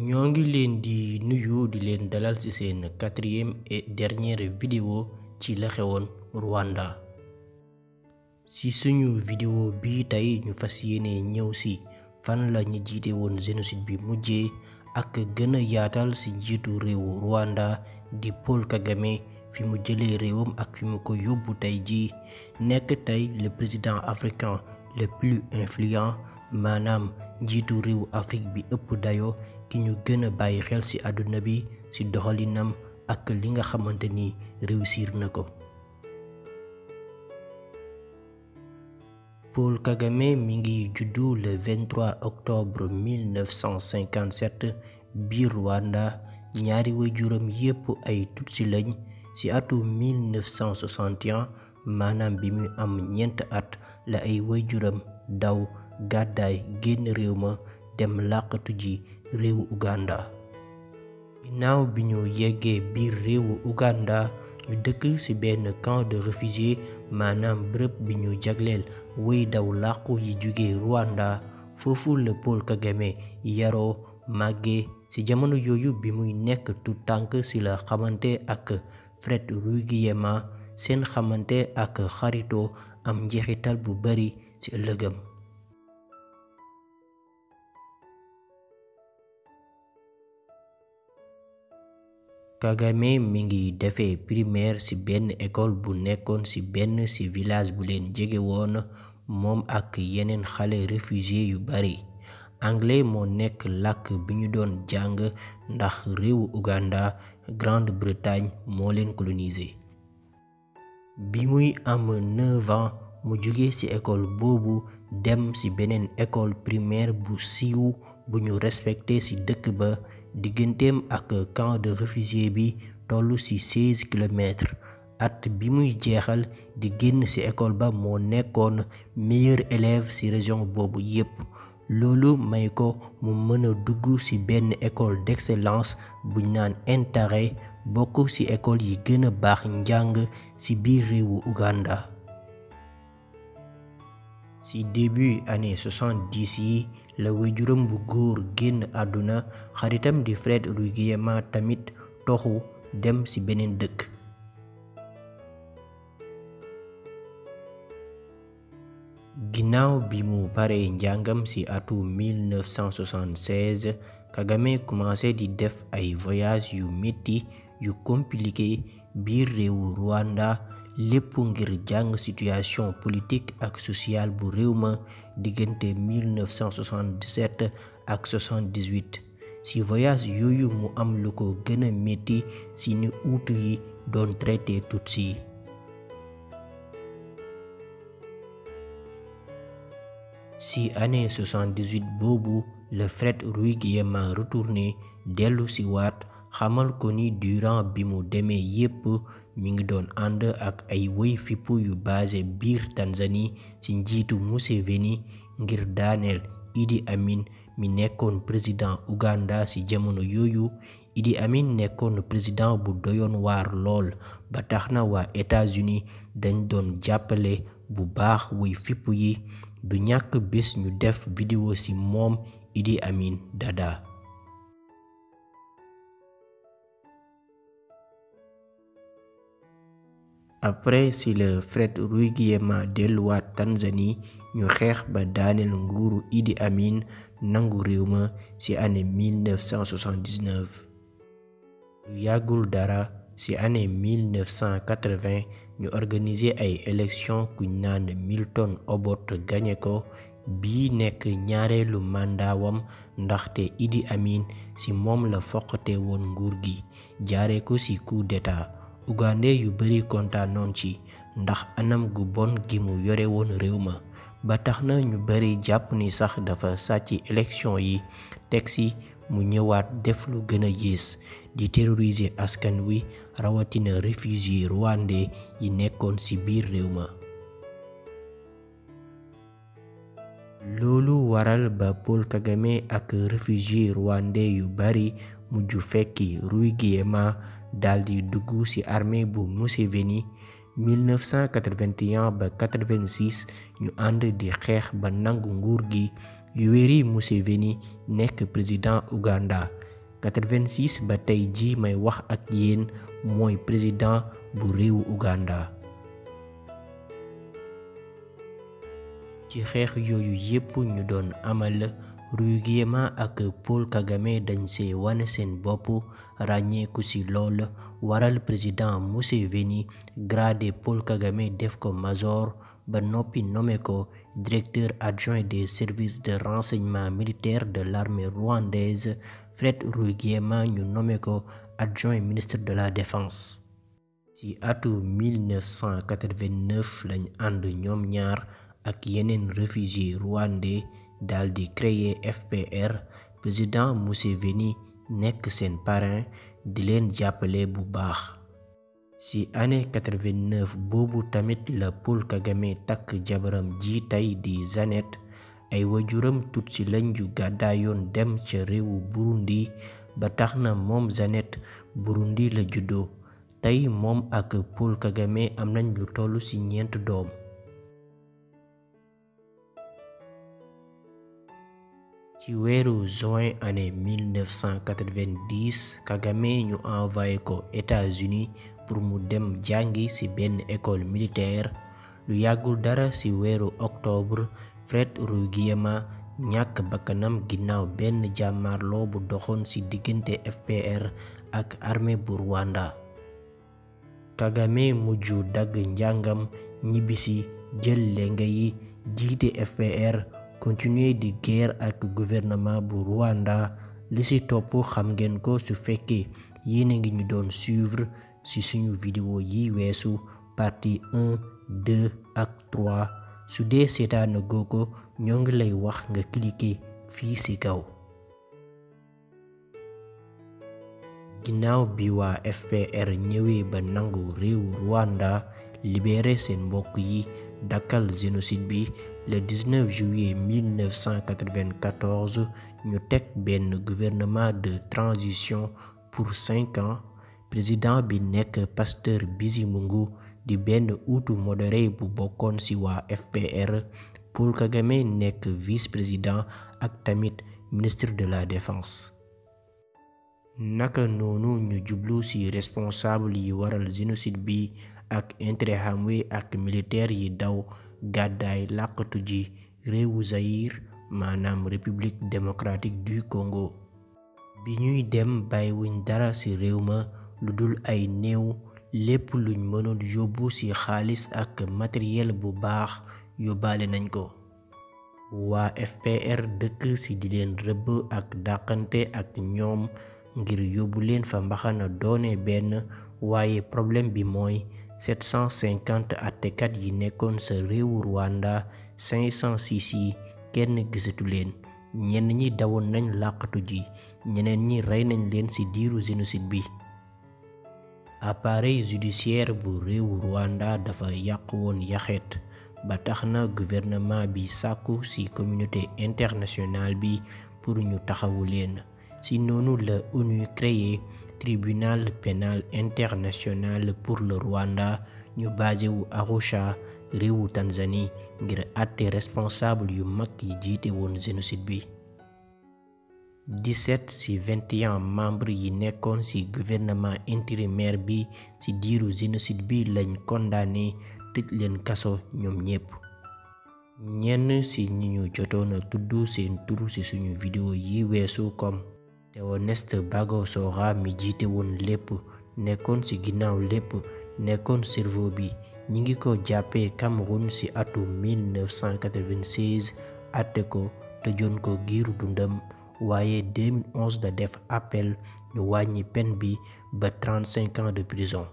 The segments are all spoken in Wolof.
ñoo ngi leen di nuyu di leen dalal ci seen 4e et dernière vidéo ci la xewoon Rwanda. ci suñu vidéo bi tey ñu fas yéene ñëw ci fan la ñu jiite woon génocide bi mujjee ak gën a yaatal ci njiitu réewu Rwanda di Paul Kagame fi mu jëlee réewam ak fi mu ko yóbbu tey ji nekk tey le président africain le plus influent maanaam njiitu réewu Afrique bi ëpp dayo ki ñu gën a bàyyi xel ci àdduna bi ci doxalinam ak li nga xamante ni réussir na ko. Paul Kagame mi ngi juddu le 23 octobre 1957 biir Rwanda ñaari waajuram yépp ay Tutsi lañ ci atu 1961 maanaam bi muy am ñeent at la ay waajuram daw gàddaay génn réew ma dem làqatu ji réewu Uganda. ginnaaw bi ñu yeggee biir réewu Uganda ñu dëkk ci benn camp de réfugiés maanaam bërëb bi ñu jagleel way daw làqu yi jóge Rwanda foofu la Paul Kagame yaroo màggee ci jamono yooyu bi muy nekk tout tànk ci la xamante ak Fred Rwigiyema seen xamante ak xaritoo am njeexital bu bari ci ëllëgam. Kagame mi ngi defee primaire ci benn école bu nekkoon ci benn ci village bu leen jege woon moom ak yeneen xale réfugié yu bari. anglais moo nekk làkk bi ñu doon jàng ndax réewu Uganda Grande-Bretagne moo leen colonisé. bi muy am 9 ans mu jóge ci école boobu dem ci beneen école primaire bu siiw bu ñu respecté ci dëkk ba. digganteem ak camp de réfugiés bi tollu ci 16 kilomètres at bi muy jeexal di génn ci école ba moo nekkoon meilleur élève ci région boobu yépp loolu may ko mu mën a dugg ci benn école d'excellence buñ naan intérêt bokk ci école yi gën a baax njàng ci biir réewu Uganda. ci début année 70 yi la waajuram bu góor génn àdduna xaritam di Fred Rwigiyema tamit toxu dem ci beneen dëkk. ginnaaw bi mu paree njàngam ci atu 1976 Kagame commencé di def ay voyage yu metti yu compliqué biir réewu Rwanda lépp ngir jàng situation politique ak sociale bu réew ma diggante 1977 ak 78 ci voyage yooyu mu am lu ko gën a metti ci ni Hutu yi doon traité Tutsi yi. ci année 78 boobu le Fred Rwigiyema retourné dellu ci waat xamal ko ni durant bi mu demee yépp mi ngi doon ànd ak ay woy fippu yu basé biir Tanzanie ci njiitu Museveni ngir daaneel Idi Amin mi nekkoon président Uganda ci jamono yooyu. Idi Amin nekkoon président bu doyoon waar lool ba tax na waa États-Unis dañ doon jàppale bu baax woy fippu yi du ñàkk bés ñu def vidéo ci moom Idi Amin Dada. après ci le Fred Rwigiyema delluwaat Tanzanie ñu xeex ba daaneel nguuru Idi Amin nangu réew ma ci année 1979. lu yàggul dara ci année 1980 ñu organiser ay élections kuñ naan Milton Obote gagné ko bii nekk ñaareelu mandaawam ndaxte Idi Amin ci moom la foqate woon nguur gi jaare ko ci coup d'état. Ugandais yu bari kontaanoon ci ndax anam gu bon gi mu yore woon réew ma ba tax na ñu bari jàpp ni sax dafa sàcc élection yi teg ci mu ñëwaat def lu gën a yées di terroriser askan wi rawatina réfugiés rwandais yi nekkoon ci biir réew ma. loolu waral ba Paul Kagame ak réfugié rwandais yu bari mujj fekki Rwigema daldi dugg ci armée bu Museveni 1981 ba 86 ñu ànd di xeex ba nangu nguur gi Yoweri Museveni nekk président Uganda 86 ba tey ji may wax ak yéen mooy président bu réewu Uganda. ci xeex yooyu yépp ñu doon amal Rwigema ak Paul Kagame dañ see wane seen bopp ràññeeku ci lool waral président Museveni gradé Paul Kagame def ko major ba noppi nommé ko directeur adjoint des services de renseignement militaire de l'armée rwandaise. Fred Rwigema ñu nommé ko adjoint ministre de la défense. ci atu 1989 lañ ànd ñoom ñaar ak yeneen réfugiés rwandais daldi créer FPR. président Museveni nekk seen parrain di leen jàppale bu baax. ci année 89 boobu tamit la Paul Kagame takk jabaram ji tey di Jeannette. ay wajuram Tutsi lañ ju gàddaayoon dem ca réewu Burundi ba tax na moom Jeannette Burundi la juddoo. tey moom ak Paul Kagame am nañ lu toll ci 4 doom. ci weeru juin année 1990 Kagame ñu envoyé ko États-Unis pour mu dem jàngi ci benn école militaire. lu yàggul dara ci weeru octobre Fred Rwigema ñàkk bakkanam ginnaaw benn jàmmarloo bu doxoon ci diggante FPR ak armée bu Rwanda. Kagame mujj dagg njàngam ñibbisi jël lenga yi jiite FPR continuer di guerre ak gouvernement bu Rwanda. li ci topp xam ngeen ko su fekkee yéen a ngi ñu doon suivre ci suñu vidéo yi weesu partie 1 2 ak 3 su dee seetaana goo ko ñoo ngi lay wax nga cliquer fii ci kaw. ginnaaw bi waa FPR ñëwee ba nangu réewu Rwanda libéré seen mbokk yi dakkal génocide bi le 19 juillet 1994 ñu teg benn gouvernement de transition pour 5 ans. président bi nekk Pasteur Bizimungu di benn hutu modéré bu bokkoon ci waa FPR. Paul Kagame nekk vice-président ak tamit ministre de la défense. naka noonu ñu jublu ci responsable yi waral génocide bi ak Interahamwe ak militaire yi daw gàddaay làqatu ji réewu Zaïre maanaam République démocratique du Congo. bi ñuy dem bàyyiwuñ dara ci réew ma lu dul ay néew. lépp luñ mënoon yóbbu ci xaalis ak matériel bu baax yóbbaale nañ ko. waa FPR dëkk ci di leen rëbb ak dàqante ak ñoom ngir yóbbu leen fa mbaxana doone benn. waaye problème bi mooy 750 àttekat yi nekkoon sa réewu Rwanda 506 yi kenn gisatu leen. ñenn ñi dawoon nañ làqatu ji ñeneen ñi rey nañ leen ci diiru génocide bi. appareil judiciaire bu réewu Rwanda dafa yàqu woon yaxeet ba tax na gouvernement bi sàkku ci communauté internationale bi pour ñu taxawu leen. ci noonu la ONU créé tribunal pénal international pour le Rwanda ñu basé wu Arusha réewu Tanzanie ngir àtte responsable yu mag yi jiite woon génocide bi. 17 ci 21 membres yi nekkoon ci gouvernement intérimaire bi ci diiru génocide bi lañ condamné tëj leen kaso ñoom ñépp. ñenn ci ñi ñu jotoon a tudd seen tur ci suñu vidéo yi weesu comme Théoneste Bagosora mi jiite woon lépp nekkoon ci ginnaaw lépp nekkoon cerveau bi ñi ngi ko jàppee Cameroun ci atum 1996 àtte ko tëjoon ko giiru dundam. waaye 2011 da def appel ñu wàññi peine bi ba 35 ans de prison.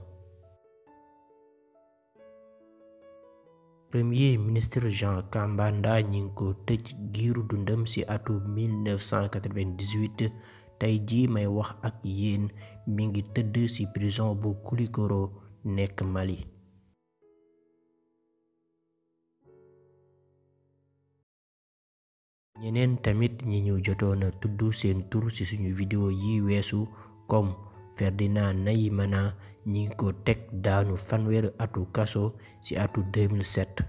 premier ministre Jean Kambanda ñi ngi ko tëj giiru dundam ci atum 1998 tey jii may wax ak yéen mi ngi tëdd ci prison bu Koulikoro nekk Mali. ñeneen tamit ñi ñu jotoon a tudd seen tur ci suñu vidéo yi weesu comme Ferdinand Nahimana ñi ngi ko teg daanu 1 atu kaso ci atu 2007.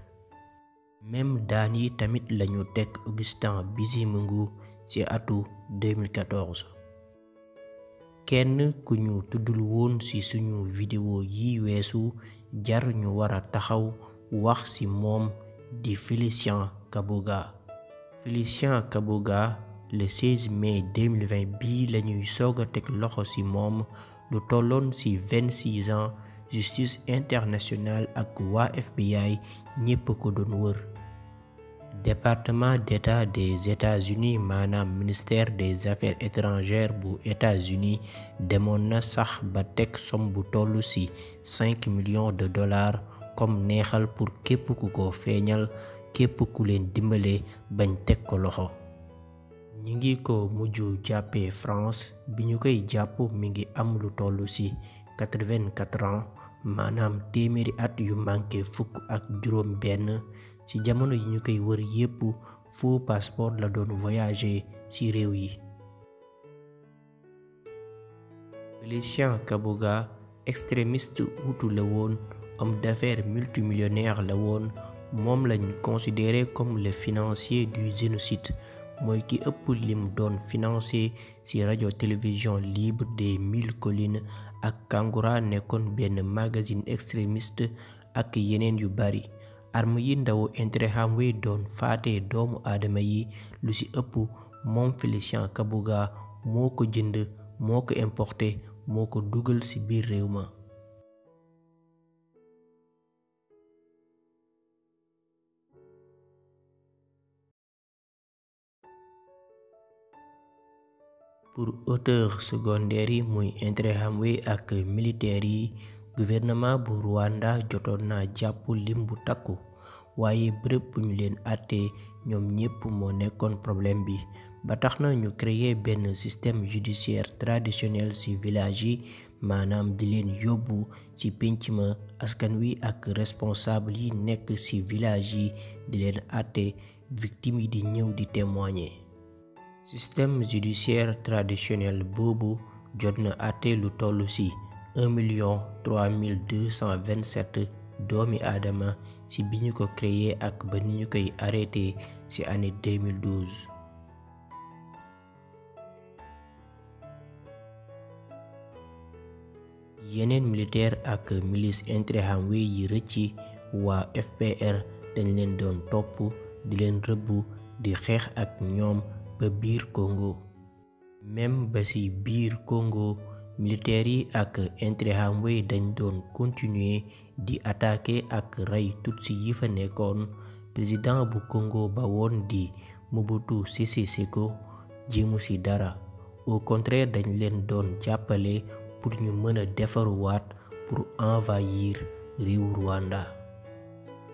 même daan yi tamit lañu teg Augustin Bizimungu ci atu 2014. kenn ku ñu tuddul woon ci suñu vidéo yi weesu jar ñu wara taxaw wax ci moom di Félicien Kabuga. Félicien Kabuga le 16 mai 2020 bii lañuy sooga teg loxo ci moom lu tolloon ci 26 ans justice internationale ak waa FBI ñépp ko doon wër. département d'état des États-Unis maanaam ministère des affaires étrangères bu États-Unis demoon na sax ba teg somme bu toll ci 5 millions de dollars comme neexal pour képp ku ko feeñal képp ku leen dimbale bañ teg ko loxo. ñi ngi ko mujj jàppee France bi ñu koy jàpp mi ngi am lu toll ci 84 ans maanaam téeméeri at yu manqué fukk ak juróom benn. ci jamono yi ñu koy wër yépp faux passeport la doon voyager ci réew yi. Félicien Kabuga extrémiste hutu la woon homme d'affaires multimillionnaire la woon moom lañ considéré comme le financier du génocide mooy ki ëpp lim doon financé ci radio télévision libre des 1000 collines ak Kangura nekkoon benn magazine extrémiste ak yeneen yu bari. arme yi ndaw Interahamwe doon faate doomu aadama yi lu ci ëpp moom Félicien Kabuga moo ko jënd moo ko importé moo ko dugal ci biir réew ma. pour auteur secondaire yi muy Interahamwe ak militaire yi gouvernement bu Rwanda jotoon na jàpp lim bu takku waaye bërëb bu ñu leen àttee ñoom ñépp moo nekkoon problème bi ba tax na ñu créer benn système judiciaire traditionnel ci village yi maanaam di leen yóbbu ci pénc ma askan wi ak responsable yi nekk ci village yi di leen àtte victime yi di ñëw di témoigner. système judiciaire traditionnel boobu jot na àtte lu toll ci 1,3227 doomi aadama ci bi ñu ko créé ak ba ni ñu koy arrêté ci année 2012. yeneen militaire ak milice Interahamwe yi rëcci waa FPR dañ leen doon topp di leen rëbb di xeex ak ñoom ba biir Congo. même ba ci biir Congo militaires yi ak Interahamwe dañ doon continuer di attaquer ak rey tutsi yi fa nekkoon. président bu Congo ba woon di Mobutu Sese Seko jéemu ci dara au contraire dañ leen doon jàppale pour ñu mën a defaruwaat pour envahir réewu Rwanda.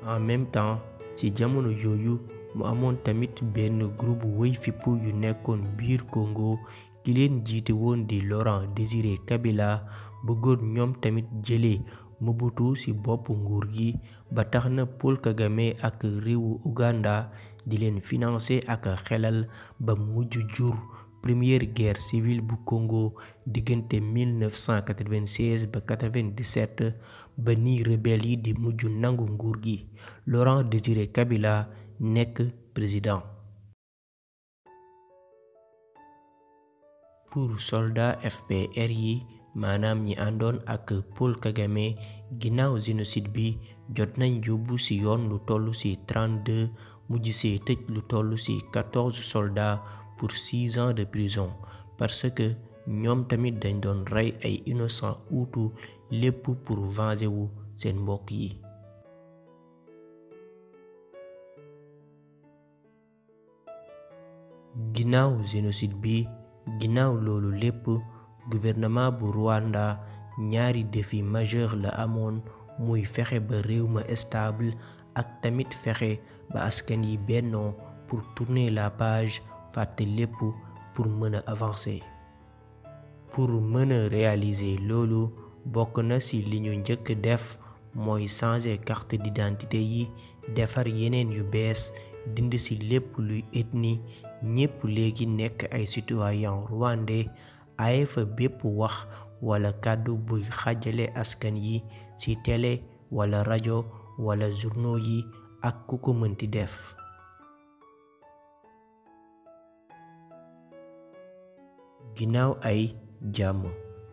en même temps ci jamono yooyu mu amoon tamit benn groupe woy fippu yu nekkoon biir Congo ki leen jiite woon di Laurent Désiré Kabila bëggoon ñoom tamit jëlee Mobutu ci boppu nguur gi ba tax na Paul Kagame ak réewu Uganda di leen financer ak xelal ba mujj jur première guerre civile bu Congo diggante 1996 ba 97 ba ni rebelle yi di mujj nangu nguur gi Laurent Désiré Kabila nekk président. pour soldat FPR yi maanaam ñi àndoon ak Paul Kagame ginnaaw génocide bi jot nañ yóbbu ci yoon lu toll ci 32 mujj see tëj lu toll ci 14 soldats pour 6 ans de prison parce que ñoom tamit dañ doon rey ay innocent Hutu lépp pour venger wu seen mbokk yi. ginnaaw génocide bi ginnaaw loolu lépp gouvernement bu Rwanda ñaari défi majeur la amoon muy fexe ba réew ma stable ak tamit fexe ba askan yi bennoo pour tourner la page fàtte lépp pour mën a avancer. pour mën a réaliser loolu bokk na ci li ñu njëkk def mooy changer carte d'identité yi defar yeneen yu bees dindi ci lépp luy ethnie ñépp léegi nekk ay citoyen rwandais aaye fa bépp wax wala kàddu buy xàjjale askan yi ci télé wala rajo wala journaux yi ak ku ko mënti def. ginnaaw ay jàmm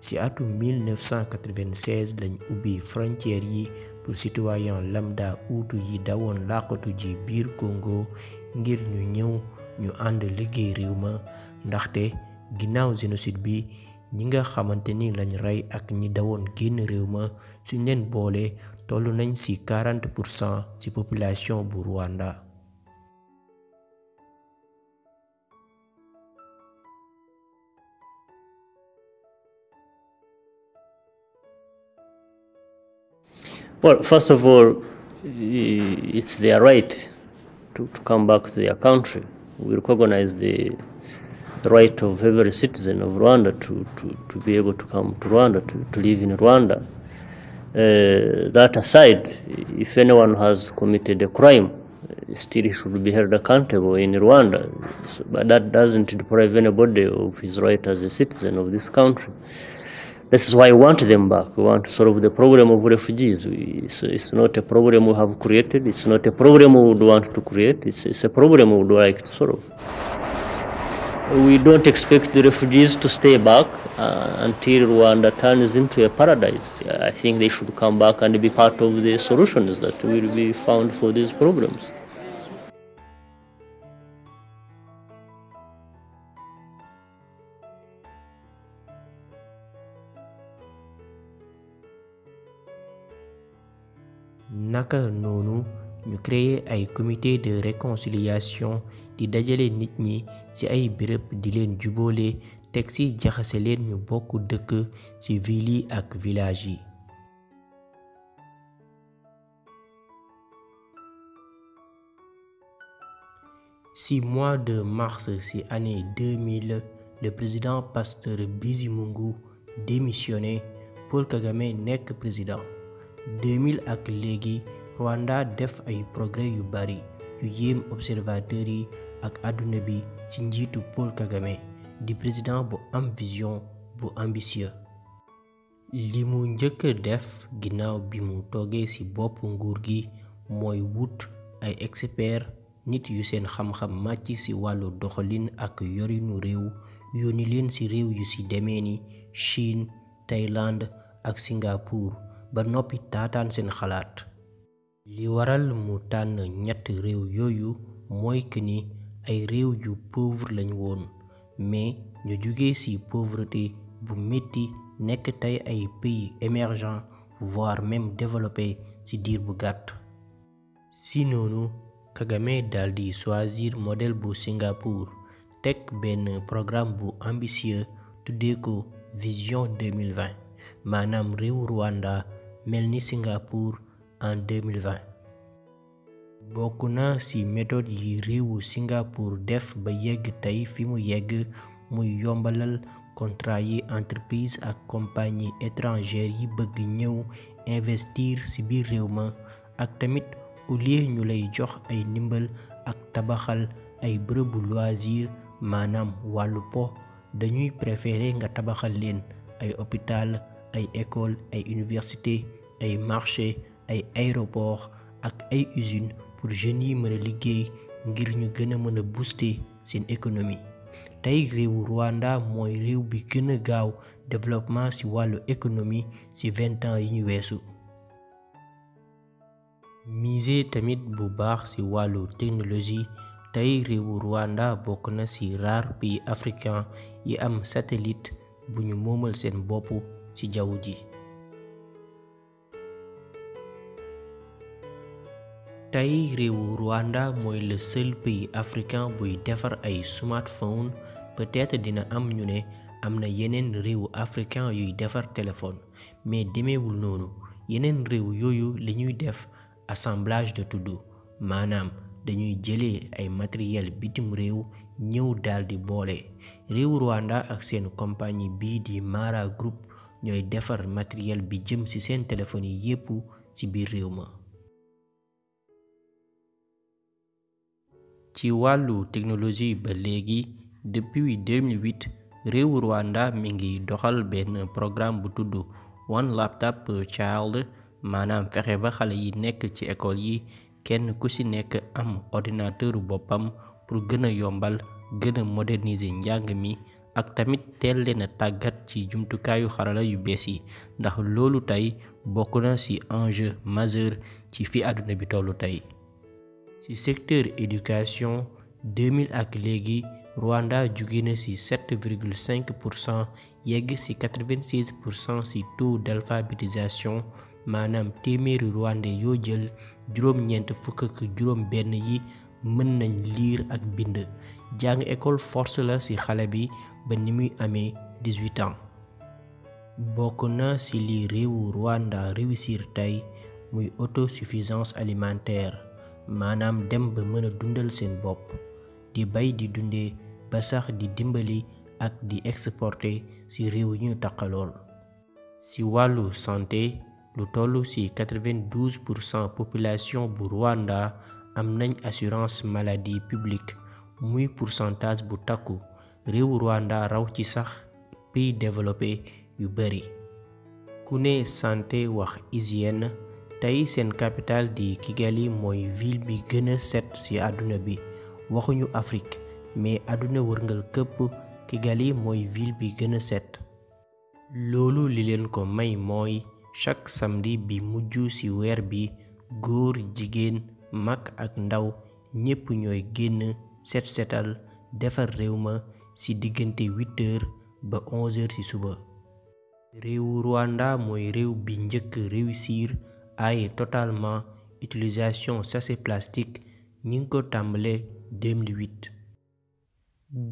ci atum 1996 lañ ubbi frontière yi pour citoyen lambda uutu yi dawoon làqatu ji biir Congo ngir ñu ñëw ñu ànd liggéey réew ma ndaxte ginnaaw génocide bi ñi nga xamante ni lañ rey ak ñi dawoon génn réew ma suñ leen boole tollu nañ ci 40% ci population bu Rwanda. Well, first of all, it's their right to come back to their country. We recognize the right of every citizen of Rwanda to be able to come to Rwanda, to live in Rwanda. That aside, if anyone has committed a crime, still he should be held accountable in Rwanda. But that doesn't deprive anybody of his right as a citizen of this country. This is why we want them back. We want to solve the problem of refugees. It's not a problem we have created. It's not a problem we would want to create. It's a problem we would like to solve. We don't expect the refugees to stay back until Rwanda turns into a paradise. I think they should come back and be part of the solutions that will be found for these problems. naka noonu ñu créer ay comité de réconciliation di dajale nit ñi ci ay béréb di leen jubóole teg ci jaxase leen ñu bokk dëkk ci ville yi ak village yi. ci mois de mars ci année 2000 le président Pasteur Bizimungu démissionné Paul Kagame nekk président. 2000 ak léegi Rwanda def ay progrès yu bari yu yéem observateurs yi ak àdduna bi ci njiitu Paul Kagame di président bu am vision bu ambitieux. li mu njëkk def ginnaaw bi mu toogee ci bopp nguur gi mooy wut ay experts nit yu seen xam-xam màcc ci wàllu doxalin ak yorinu réew yónni leen ci réew yu ci demee ni Chine, Thaïlande ak Singapour ba noppi taataan seen xalaat. li waral mu tànn ñett réew yooyu mooy que ni ay réew yu pauvre lañ woon mais ñu jugee ci pauvreté bu metti nekk tey ay pays émergents voire même développés ci diir bu gàtt. si noonu Kagame daldi choisir modèle bu Singapour teg benn programme bu ambitieux tuddee ko vision 2020 maanaam réew Rwanda mel ni Singapour en 2020. bokk na ci méthode yi réewu Singapour def ba yegg tey fi mu yegg muy yombalal contrat yi entreprise ak compagnie étrangère yi bëgg ñëw investir ci biir réew ma ak tamit au lieu ñu lay jox ay ndimbal ak tabaxal ay bërëbu loisir maanaam wàllu po dañuy préférer nga tabaxal leen ay hôpital ay école ay université ay marché ay aéroport ak ay usines pour jeunes yi mën a liggéey ngir ñu gën a mën a booster seen économie. tey réewu Rwanda mooy réew bi gën a gaaw développement ci wàllu économie ci 20 ans yi ñu weesu. miser tamit bu baax ci wàllu technologie tey réewu Rwanda bokk na ci rare pays africain yi am satellite bu ñu moomal seen bopp ci jaww ji. tey réewu Rwanda mooy le seul pays africain buy defar ay smartphone peut-être dina am ñu ne am na yeneen réewu africain yuy defar téléphone mais demeewul noonu yeneen réew yooyu li ñuy def assemblage de tudd maanaam dañuy jëlee ay matériel bitim réew ñëw daldi boole. réewu Rwanda ak seen compagnie bii di Mara Group ñooy defar matériel bi jëm ci seen téléphone yi yépp ci biir réew ma. ci wàllu technologie ba léegi depuis 2008 réewu Rwanda mi ngi doxal benn programme bu tudd One Laptop per Child maanaam fexe ba xale yi nekk ci école yi kenn ku ci nekk am ordinateur boppam pour gën a yombal gën a moderniser njàng mi ak tamit teel leen a tàggat ci jumtukaayu xarala yu bees yi ndax loolu tey bokk na ci enjeu majeur ci fi àdduna bi tollu tey. ci secteur éducation 2000 ak léegi Rwanda jóge na ci 7,5% yegg ci 96% ci taux d'alphabétisation maanaam téeméeri Rwandais yoo jël juróom-ñeent fukk ak juróom-benn yi mën nañ lire ak bind jàng école force la ci xale bi ba ni muy amee 18 ans. bokk na ci li réewu Rwanda réussir tey muy autosuffisance alimentaire maanaam dem ba mën a dundal seen bopp di bay di dundee ba sax di dimbali ak di exporter ci réew yi ñu taqalool. ci wàllu santé lu toll ci 92% population bu Rwanda am nañ assurance maladie publique muy pourcentage bu takku réewu Rwanda raw ci sax pays développé yu bari. ku ne santé wax hygiène tey seen capitale di Kigali mooy ville bi gën a set ci àdduna bi waxuñu Afrique mais àdduna wërngal këpp Kigali mooy ville bi gën a set. loolu li leen ko may mooy chaque samedi bi mujj ci weer bi góor jigéen mag ak ndaw ñépp ñooy génn set setal defar réew ma ci diggante 8h ba 11h ci suba. réewu Rwanda mooy réew bi njëkk réussir aaye totalement utilisation sachet plastique ñi ngi ko tàmbale 2008.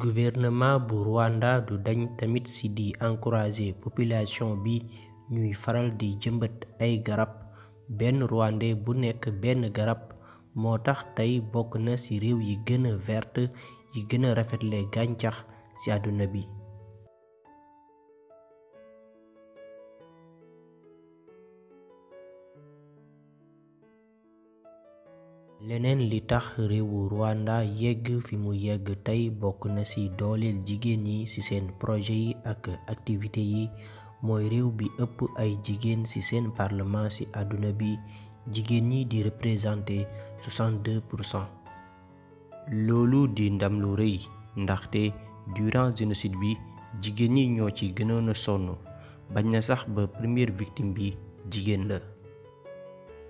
gouvernement bu Rwanda du dañ tamit ci di encourager population bi ñuy faral di jëmbat ay garab benn Rwandais bu nekk benn garab moo tax tey bokk na ci réew yi gën a verte yi gën a rafetle gàncax ci àdduna bi. leneen li tax réewu Rwanda yegg fi mu yegg tey bokk na ci dooleel jigéen ñi ci seen projet yi ak activité yi mooy réew bi ëpp ay jigéen ci seen parlement ci àdduna bi jigéen ñi di représenter 62%. loolu di ndam lu rëy ndaxte durant génocide bi jigéen ñi ñoo ci gënoon a sonn bañ na sax ba première victime bi jigéen la.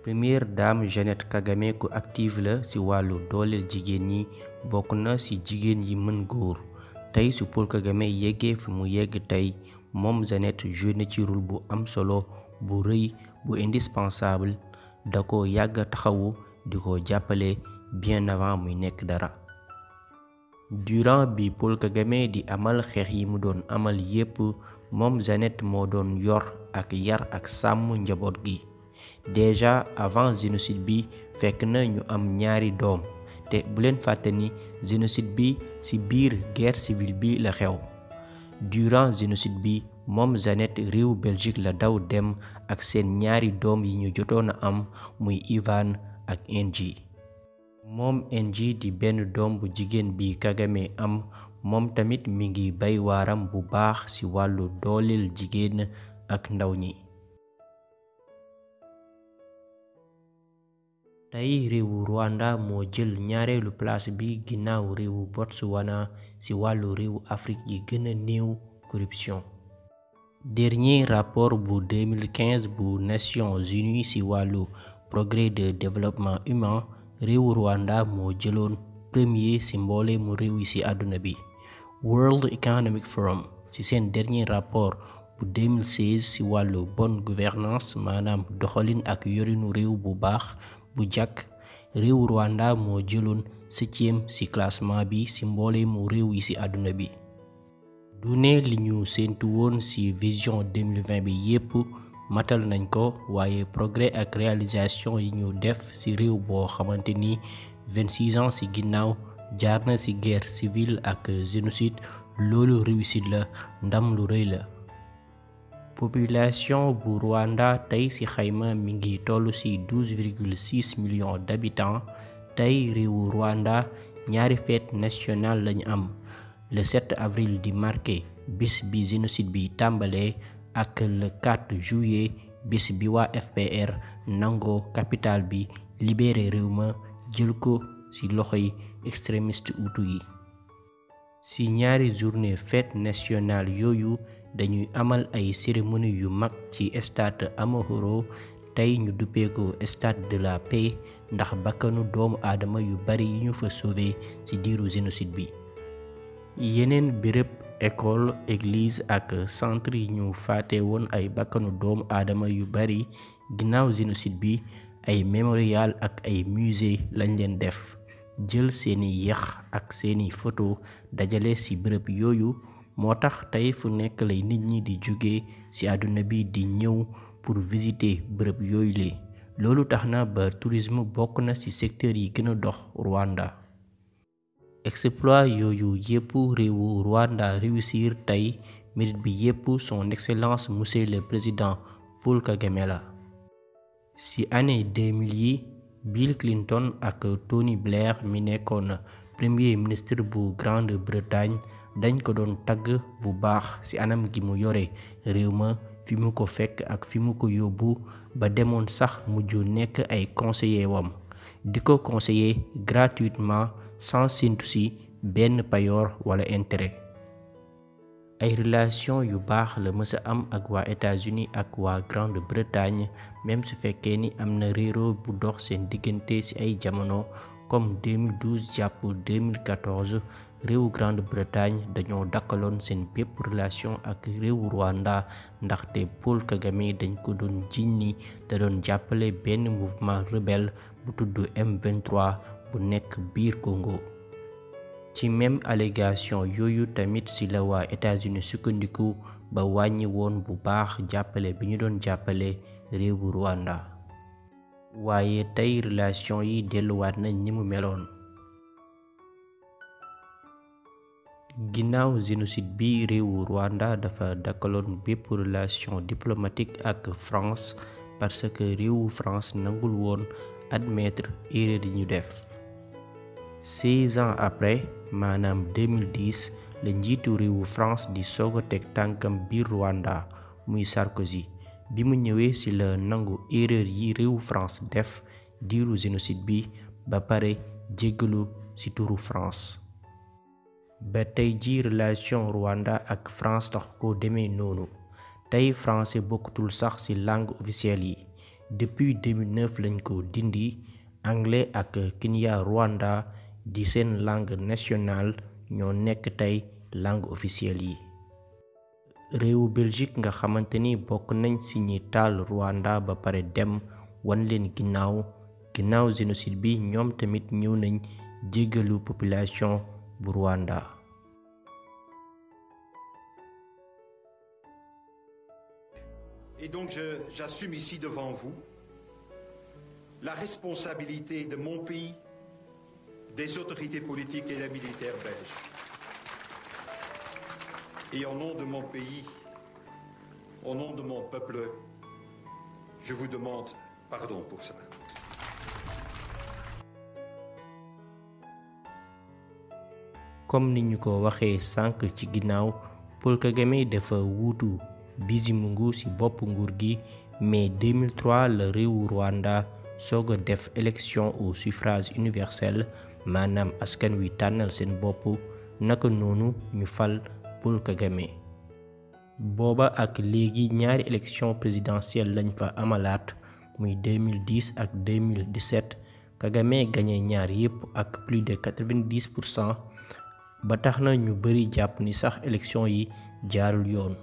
première dame Jeannette Kagame ku active la ci wàllu dooleel jigéen ñi bokk na ci jigéen yi mën góor tey su Paul Kagame yeggee fi mu yegg tey moom Jeannette joué na ci rôle bu am solo bu rëy bu indispensable da ko yàgg taxawu di ko jàppale bien avant muy nekk dara. durant bi Paul Kagame di amal xeex yi mu doon amal yépp moom Jeannette moo doon yor ak yar ak sàmm njaboot gi. déjà avant génocide bi fekk na ñu am ñaari doom te bu leen fàtte ni génocide bi ci biir guerre civile bi la xew. durant génocide bi moom Jeannette réew Belgique la daw dem ak seen ñaari doom yi ñu jotoon a am muy Ivan ak Enji. moom Enji di benn doom bu jigéen bi Kagame am moom tamit mi ngi bay waaram bu baax ci wàllu dooleel jigéen ak ndaw ñi. tey réewu Rwanda moo jël ñaareelu place bi ginnaaw réewu Botswana ci wàllu réewu Afrique yi gën a néew corruption. dernier rapport bu 2015 bu Nations Unies ci wàllu progrès de développement humain réewu Rwanda moo jëloon premier ci mbooleemu réew yi ci àdduna bi. World Economic Forum ci seen dernier rapport bu 2016 ci wàllu bonne gouvernance maanaam doxalin ak yorinu réew bu baax bu jàkk réewu Rwanda moo jëloon 7e ci classement bi ci mbooleemu réew yi ci àdduna bi. du ne li ñu séentu woon ci vision 2020 bi yépp matal nañ ko waaye progrès ak réalisation yi ñu def ci réew boo xamante ni 26 ans ci ginnaaw jaar na ci guerre civile ak génocide loolu réussite la ndam lu rëy la. population bu Rwanda tey ci xayma mi ngi toll ci 12,6 millions d'habitants tey réewu Rwanda ñaari fête nationale lañu am. Le 7 avril di marqué bis bi génocide bi tàmbalee ak le 4 juillet bis bi waa FPR nangoo capitale bi libéré réew ma jël ko ci loxoy extrémiste hutu yi. ci ñaari journée fête nationale yooyu dañuy amal ay cérémonie yu mag ci stade Amahoro tey ñu duppee ko stade de la paix ndax bakkanu doomu aadama yu bari yi ñu fa sauvé ci diiru génocide bi. yeneen béréb école église ak centre yi ñu faate woon ay bakkanu doomu aadama yu bari ginnaaw génocide bi ay mémorial ak ay musée lañ leen def jël seeni yax ak seeni photo dajale ci béréb yooyu moo tax tey fu nekk lay nit ñi di jóge ci àdduna bi di ñëw pour visiter béréb yooyu le loolu tax na ba tourisme bokk na ci secteur yi gën a dox Rwanda. exploit yooyu yépp réewu Rwanda réussir tey mérite bi yépp son excellence monsieur le président Paul Kagame la. ci année 2000 yi Bill Clinton ak Tony Blair mi nekkoon premier ministre bu Grande-Bretagne dañ ko doon tagg bu baax ci anam gi mu yore réew ma fi mu ko fekk ak fi mu ko yóbbu ba demoon sax mujj nekk ay conseiller wam di ko conseiller gratuitement sans séntu ci benn payoor wala intérêt. ay relation yu baax la mësa am ak waa États-Unis ak waa Grande-Bretagne même su fekkee ni am na réeroo bu dox seen diggante ci ay jamono comme 2012 jàpp 2014 réewu Grande-Bretagne dañoo dakkaloon seen bépp relation ak réewu Rwanda ndaxte Paul Kagame dañ ko doon jiiñ ni da doon jàppale benn mouvement rebelle bu tudd M23 bu nekk biir Congo. ci même allégation yooyu tamit ci la waa États-Unis sukkandiku ba wàññi woon bu baax jàppale bi ñu doon jàppale réewu Rwanda. waaye tey relation yi delluwaat nañ ni mu meloon. ginnaaw génocide bi réewu Rwanda dafa dakkaloon bépp relation diplomatique ak France parce que réewu France nangul woon admettre erreur yi ñu def. 16 ans après maanaam 2010 la njiitu réewu France di soog a teg tànkam biir Rwanda muy Sarkozy bi mu ñëwee ci la nangu erreur yi réewu France def diiru génocide bi ba pare jéggalu ci turu France. ba tey ji relation Rwanda ak France tax ko demee noonu tey français bokkutul sax ci langue officielle yi depuis 2009 lañ ko dindi anglais ak Kinyarwanda di seen langue nationale ñoo nekk tey langue officielle yi. réewu Belgique nga xamante ni bokk nañ ci ñi taal Rwanda ba pare dem wan leen ginnaaw génocide bi ñoom tamit ñëw nañ jéggalu population bu Rwanda. Et donc j'assume ici devant vous la responsabilité de mon pays, des autorités politiques et des militaires belges. Et au nom de mon pays, au nom de mon peuple, je vous demande pardon pour ça. comme ni ñu ko waxee sànq ci ginnaaw Paul Kagame dafa wuutu Bizimungu ci bopp nguur gi mais 2003 la réewu Rwanda soog a def élection au suffrage universel maanaam askan wi tànnal seen bopp naka noonu ñu fal Paul Kagame. booba ak léegi ñaari élection présidentielle lañ fa amalaat muy 2010 ak 2017 Kagame gagné ñaar yépp ak plus de 90%. ba tax na ñu bari jàpp ni sax élection yi jaarul yoon.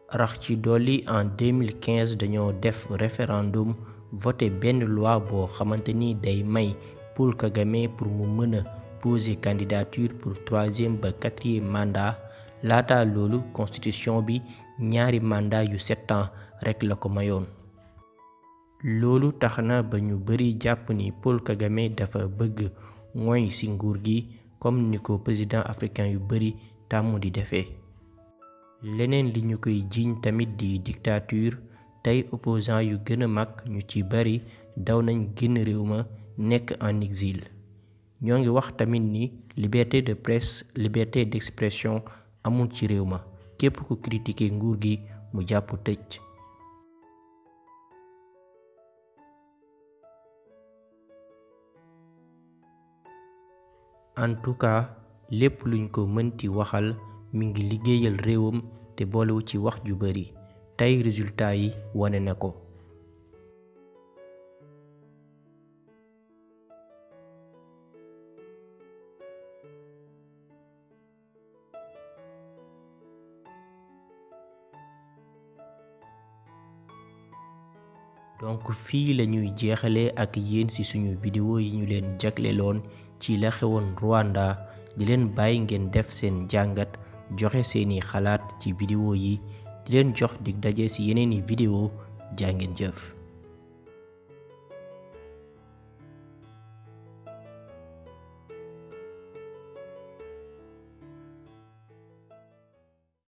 rax ci dolli en 2015 dañoo def référendum voté benn loi boo xamante ni day may Paul Kagame pour mu mën a poser candidature pour 3e ba 4e mandat laata loolu constitution bi ñaari mandat yu 7 ans rekk la ko mayoon. loolu tax na ba ñu bari jàpp ni Paul Kagame dafa bëgg ngoy ci nguur gi comme ni ko président africain yu bari tàmm di defee. leneen li ñu koy jiiñ tamit di dictature tey opposant yu gën a mag ñu ci bari daw nañ génn réew ma nekk en exil. ñoo ngi wax tamit ni liberté de presse liberté d'expression amul ci réew ma képp ku critiquer nguur gi mu jàpp tëj. en tout cas lépp luñ ko mënti waxal mi ngi liggéeyal réewam te boolewu ci wax ju bari tey résultat yi wane na ko. donc fii la ñuy jeexalee ak yéen ci suñu vidéo yi ñu leen jagleloon ci la xewoon Rwanda di leen bàyyi ngeen def seen jàngat joxe seeni xalaat ci vidéo yi di leen jox dig daje ci yeneeni vidéo jaa ngeen jëf.